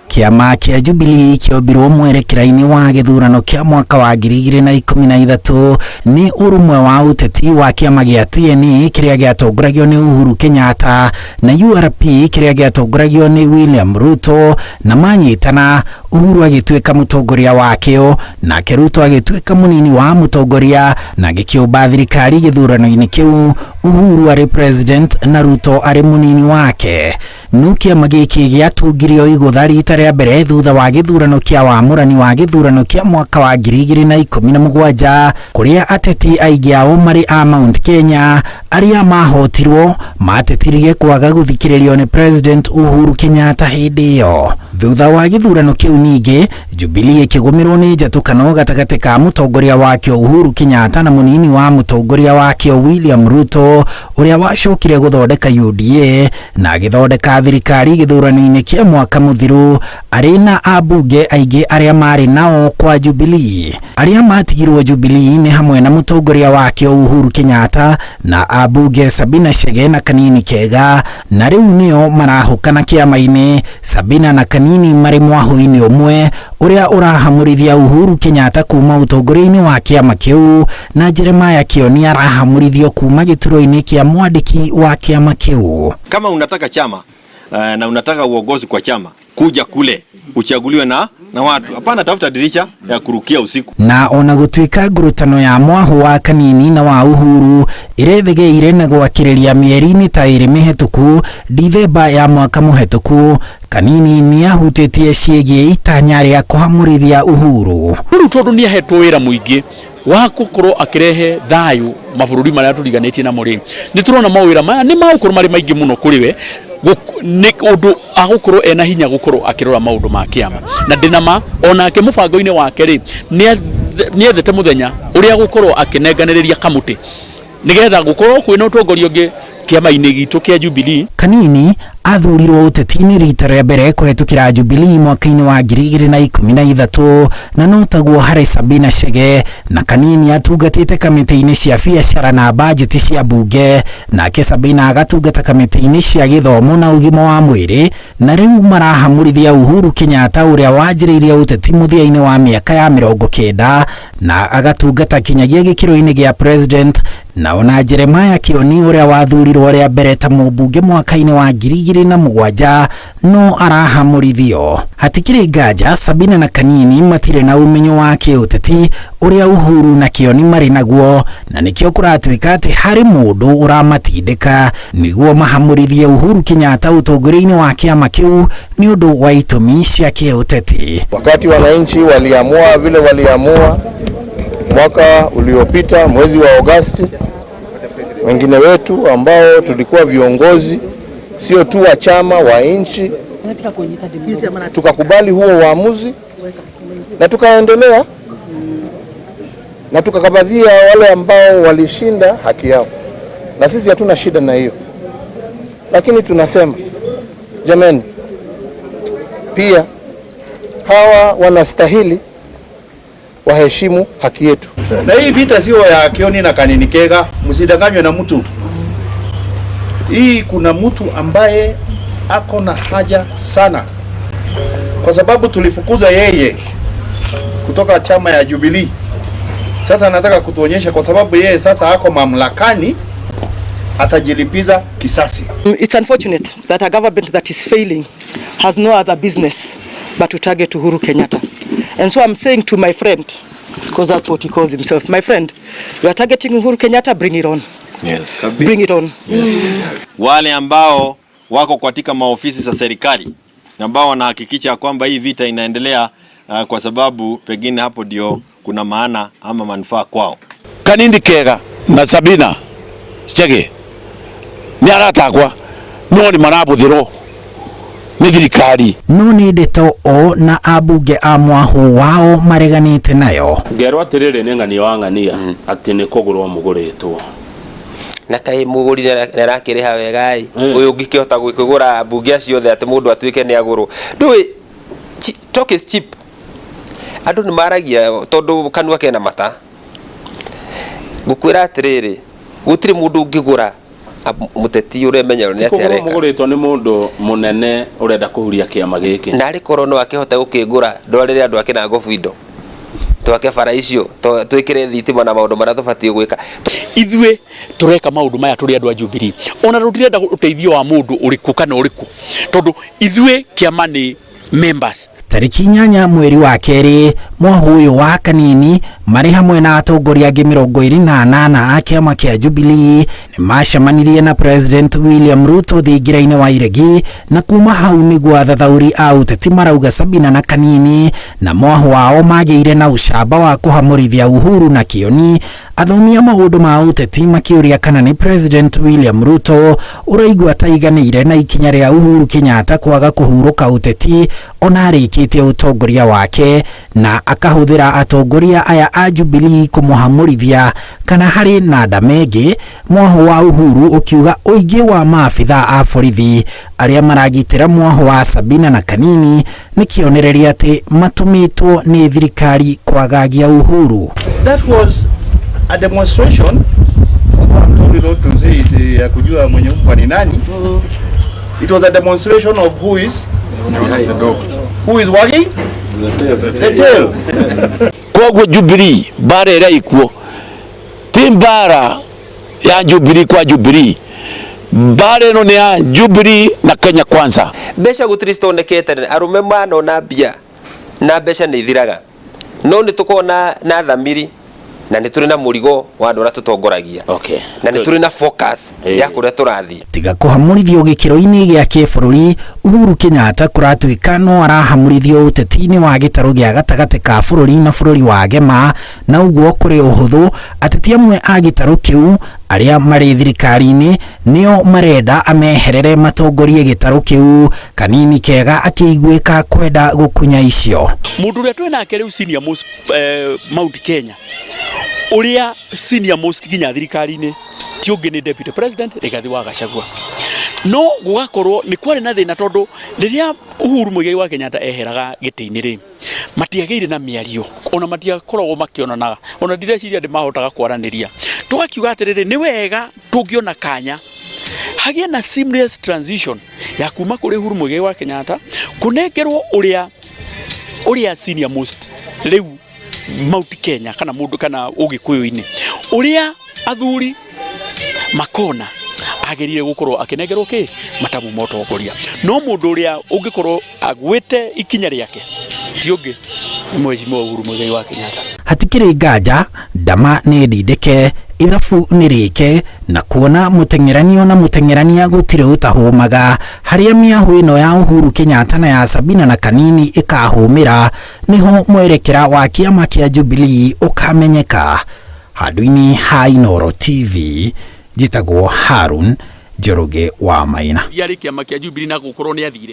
Kĩama kĩa Jubilee kĩombirwo mwerekera-inĩ wa gĩthurano kĩa mwaka wa 2013 nĩ ũrũmwe wa ũteti wa kĩama gĩa TNA kĩrĩa gĩatongoragio nĩ Uhuru Kenyatta na URP kĩrĩa gĩatongoragio nĩ William Ruto, na manyitana Uhuru agĩtuĩka mũtongoria wakĩo nake Ruto agĩtuĩka mũnini wa mũtongoria, na gĩkĩũmba thirikari gĩthurano-inĩ kĩu, Uhuru arĩ president na Ruto arĩ mũnini wake. No kĩama gĩkĩ gĩatungirio igũtha rita rĩa mbere thutha wa gĩthurano kĩa wamũrani wa gĩthurano kĩa mwaka wa 2017, kũrĩa ateti aingĩ ao marĩ a Mount Kenya arĩa mahotirwo matetirie kwaga gũthikĩrĩrio nĩ President Uhuru Kenyatta hĩndĩ ĩyo. Thutha wa gĩthurano kĩu ningĩ Jubilee ĩkĩgũmĩrwo nĩ njatũkano gatagatĩ ka mũtongoria wakĩo Uhuru Kenyatta na mũnini wa mũtongoria wakĩo William Ruto, ũrĩa wacokire gũthondeka UDA na agĩthondeka thirikari gĩthurano-inĩ kĩa mwaka mũthiru arĩ na ambunge aingĩ arĩa marĩ nao kwa Jubilee. Arĩa matigirwo Jubilee nĩ hamwe na mũtongoria wakĩo Uhuru Kenyatta na ambunge Sabina Chege na Kanini Kega, na rĩu nĩo marahũkana kĩama-inĩ. Sabina na Kanini marĩ mwahũ-inĩ ũmwe ũrĩa ũrahamũrithia Uhuru Kenyatta kuma ũtongoria-inĩ wa kĩama kĩu, na Jeremiah Kioni arahamũrithio kuma gĩturwa-inĩ kĩa mwandĩki wa kĩama kĩu. Kama unataka chama na unataka uongozi kwa chama, kuja kule uchaguliwe na watu. Hapana, tafuta dirisha ya kurukia usiku. Na ona gũtuĩka ngurutano ya mwahũ wa Kanini na wa Uhuru ĩrethegeire na gwakĩrĩria mĩeri-inĩ ta ĩrĩ mĩhetũku, Dithemba ya mwaka mũhetũku, Kanini nĩahutĩtie ciĩgiĩ itanya rĩa kũhamũrithia Uhuru. Rĩu tondũ nĩahetwo wĩra mũingĩ wa gũkorwo akĩrehe thayũ mabũrũri marĩa tũriganĩtie namo rĩ, nĩ tũrona mawĩra maya nĩ magũkorwo marĩ maingĩ mũno kũrĩ we, nĩ ũndũ agũkorwo ena hinya gũkorwo akĩrora maũndũ ma kĩama. Na ndĩna ma onake mũbango-inĩ wake rĩ, nĩethete mũthenya ũrĩa gũkorwo akĩnenganĩrĩria kamũtĩ nĩgetha gũkorwo kwĩna ũtongoria ũngĩ kĩama-inĩ gitũ kĩa Jubilee. Kanini athurirwo ũteti-inĩ rita rĩa mbere kũhetũkĩra Jubilee mwaka-inĩ wa 2013, na no taguo harĩ Sabina Chege, na Kanini atungatĩte kamĩtĩ-inĩ cia biacara na bajeti cia bunge, nake Sabina agatungata kamĩtĩ-inĩ cia gĩthomo na ũgima wa mwĩrĩ, na rĩu marahamũrithia Uhuru Kenyatta ũrĩa wanjĩrĩirie ũteti mũthia-inĩ wa mĩaka ya 90 na agatungata kinyagia gĩkĩro-inĩ gĩa president, na ona Jeremiah Kioni ũrĩa wathurirwo rĩa mbere ta mũmbunge mwaka-inĩ wa 2007 no arahamũrithio. Hatikĩrĩ nganja Sabina na Kanini matirĩ na ũmenyo wa kĩũteti ũrĩa Uhuru na Kioni marĩ naguo, na nĩkĩo kũratuĩka atĩ harĩ mũndũ ũramatindĩka nĩguo mahamũrithie Uhuru Kenyatta ũtongoria-inĩ wa kĩama kĩu nĩ ũndũ wa itũmi cia kĩũteti. Wakati wananchi waliamua vile waliamua mwaka uliopita mwezi wa Agosti, wengine wetu ambao tulikuwa viongozi sio tu wa chama, wa nchi, tukakubali huo uamuzi na tukaendelea na tukakabadhia wale ambao walishinda haki yao, na sisi hatuna shida na hiyo, lakini tunasema jameni, pia hawa wanastahili waheshimu haki yetu. Na hii vita sio ya Kioni na Kanini Kega, msidanganywe na mtu. Hii kuna mtu ambaye ako na haja sana, kwa sababu tulifukuza yeye kutoka chama ya Jubilee. Sasa anataka kutuonyesha, kwa sababu yeye sasa ako mamlakani, atajilipiza kisasi. It's unfortunate that a government that is failing has no other business but to target Uhuru Kenyatta. And so I'm saying to my friend, because that's what he calls himself, my friend, you are targeting Uhuru Kenyatta, bring it on. Yes. Bring it on. Yes. Wale ambao wako katika maofisi za serikali ambao wanahakikisha kwamba hii vita inaendelea, kwa sababu pengine hapo ndio kuna maana ama manufaa kwao. Kanini Kega na Sabina Chege ni aratakwa no ni marabuthirwo nĩ thirikari. No nĩ ndeto o na ambunge a mwahũ wao mareganĩte nayo. Ngerwo atĩrĩrĩ, nĩ ng'ania wa ng'ania atĩ nĩ kũgũrwo mũgũrĩtwo. Na kaĩ mũgũri nĩarakĩrĩha wega ĩ, ũyũ ũngĩkĩhota gũkĩgũra mbunge acio othe atĩ mũndũ atuĩke nĩ agũrwo. Ndũĩ, talk is cheap. Andũ nĩ maragia tondũ kanua kena mata. Ngũkwĩra atĩrĩrĩ, gũtirĩ mũndũ ũngĩgũra Mũteti ũremenya nĩ atĩa Kũgũrwo areka. Mũgũrĩtwo nĩ mũndũ mũnene ũrenda kũhuria kĩama gĩkĩ. Narĩ korwo no akĩhote gũkĩngũra ndwarĩre andũ ake na ngobu indo, twake bara icio, twĩkĩre thitima na maũndũ marĩa tũbatiĩ gwĩka. Ithuĩ tũreka maũndũ maya tũrĩ andũ a Jubilee, ona tũtirenda ũteithio wa mũndũ ũrĩkũ kana ũrĩkũ, tondũ ithuĩ kĩama nĩ members. Tarĩki 8 mweri wa kerĩ, mwahu ũyũ wa Kanini marĩ hamwe na atongoria angĩ 28 a kĩama kĩa Jubilee nĩ macemanirie na President William Ruto thingira-inĩ wa Iregi, na kuma hau nĩguo athathaũri a ũteti marauga Sabina na Kanini na mwahu wao magĩire na ũcamba wa kũhamũrithia Uhuru na Kĩoni. Athomi a maũndũ ma ũteti makĩũria kana nĩ President William Ruto ũraigua ataiganĩire na ikinya rĩa Uhuru Kenyatta kwaga kũhurũka ũteti ona arĩkĩtie ũtongoria wake, na akahũthĩra atongoria aya a Jubilee kũmũhamũrithia, kana harĩ na ndama ĩngĩ. Mwahu wa Uhuru ũkiuga ũingĩ wa maabitha a borithi arĩa maragitĩra mwahu wa Sabina na Kanini nĩ kĩonereria atĩ matũmĩtwo nĩ thirikari kwagagia Uhuru. That was a demonstration. I'm told not to say it, ya kujua mwenye mbwa ni nani. It was a demonstration of who is wagging the tail. Koguo Jubilee, mbara ĩrĩa ikuo ti mbara ya Jubilee kwa Jubilee, mbara ĩno nĩ ya Jubilee na Kenya Kwanza. Mbeca gũtirĩ citonekete, arũme manona mbia na mbeca nĩ ithiraga, no nĩ tũkoragwo na thamiri na nĩ tũrĩ na mũrigo wa andũ arĩa tũtongoragia na nĩ tũrĩ na focus ya kũrĩa tũrathiĩ. Tiga kũhamũrithio gĩkĩro-inĩ gĩa kĩbũrũri, Uhuru Kenyatta kũratuĩka no arahamũrithio ũteti-inĩ wa gĩtarũ gĩa gatagatĩ ka bũrũri na bũrũri wa Gema, na ũguo kũrĩ ũhũthũ ateti amwe a gĩtarũ kĩu arĩa marĩ thirikari-inĩ nĩo marenda ameherere matongorie gĩtarũ kĩu. Kanini Kega akĩiguĩka kwenda gũkunya icio. Mũndũ ũrĩa twĩ nake rĩu senior most, Mount Kenya, ũrĩa senior most nginya thirikari-inĩ, ti ũngĩ nĩ Deputy President Rigathi wa Gachagua. No gũgakorwo nĩ kwarĩ na thĩna, tondũ rĩrĩa Uhuru Muigai wa Kenyatta eheraga gĩtĩ-inĩ rĩ, matiagĩire na mĩario, ona matiakoragwo makĩonanaga, ona ndireciria ndĩ mahotaga kwaranĩria. Tũgakiuga atĩrĩrĩ, nĩ wega tũngĩona kanya hagĩe na seamless transition ya kuma kũrĩ Uhuru Muigai wa Kenyatta kũnengerwo ũrĩa senior most rĩu Mount Kenya kana mũndũ kana ũgĩkũyũ-inĩ, ũrĩa athuri makona agĩrĩire gũkorwo akĩnengerwo kĩ matamu ma ũtongoria. No mũndũ ũrĩa ũngĩkorwo agwĩte ikinya rĩake ti ũngĩ nĩ Mheshimiwa Uhuru Muigai wa Kenyatta. Hatikĩrĩ nganja ndama nĩ ndindĩke, ithabu nĩ rĩke, na kuona mũteng'eranio na mũteng'erania gũtirĩ ũtahũmaga. Harĩa mĩahũ ĩno ya Uhuru Kenyatta na ya Sabina na Kanini ĩkahũmĩra nĩho mwerekera wa kĩama kĩa Jubilee ũkamenyeka. Handũ-inĩ ha Inooro TV, njĩtagwo Harun Njoroge wa Maina. Yarĩ kĩama kĩa Jubilee na gũkorwo nĩ athire.